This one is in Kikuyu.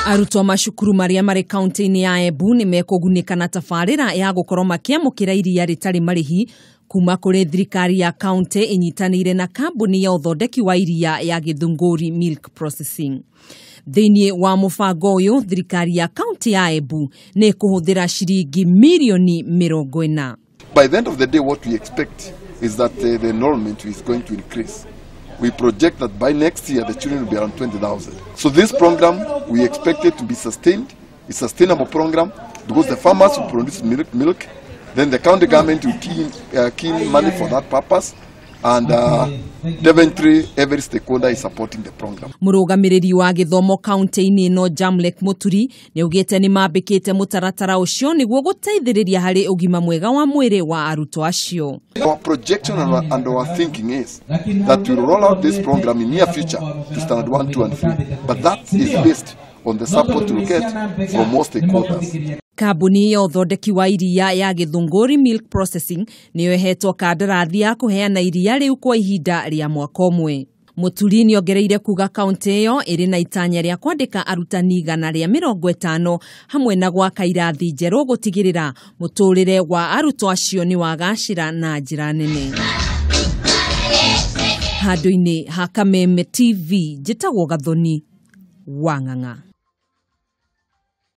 Arutwo macukuru marĩa marĩ kaunti-inĩ ya Embu nĩ mekũgunĩka na tabarĩra ya gũkorwo makĩamũkĩra iria rĩtarĩ marĩhi kuma kũrĩ thirikari ya kaunti ĩnyitanĩire na kambuni ya ũthondeki wa iria ya Githunguri Milk Processing. Thĩinĩ wa mũbango ũyũ, thirikari ya kaunti ya Embu nĩ ĩkũhũthĩra ciringi mirioni 40. By the end of the day, what we expect is that the enrollment is going to increase. We project that by next year, the children will be around 20,000. So this program, we expect it to be sustained. It's a sustainable program because the farmers will produce milk, then the county government will key in money for that purpose, and definitely every stakeholder is supporting the program. Mũrũgamĩrĩri wa gĩthomo kaunti-inĩ ĩno Jamlek Muturi nĩ augĩte nĩ mambĩkĩte mũtaratara ũcio nĩguo gũteithĩrĩria harĩ ũgima mwega wa mwĩrĩ wa arutwo acio. Our projection and our thinking is that we will roll out this program in near future to standard 1, 2 and 3. But that is based on the support we get from most stakeholders. Kambuni ya ũthondeki wa iria ya Githunguri Milk Processing nĩyo ĩhetwo kandarathi ya kũheana iria rĩu kwa ihinda rĩa mwaka ũmwe. Mũturi nĩ ongereire kuga kaunti ĩyo ĩrĩ na itanya rĩa kwandĩka arutani 150 hamwe na gwaka irathi njerũ gũtigĩrĩra mũtũrĩre wa arutwo acio nĩ wagacĩra na njĩra nene. Handũ-inĩ ha Kameme TV, njĩtagwo Gathoni wa Ng'ang'a.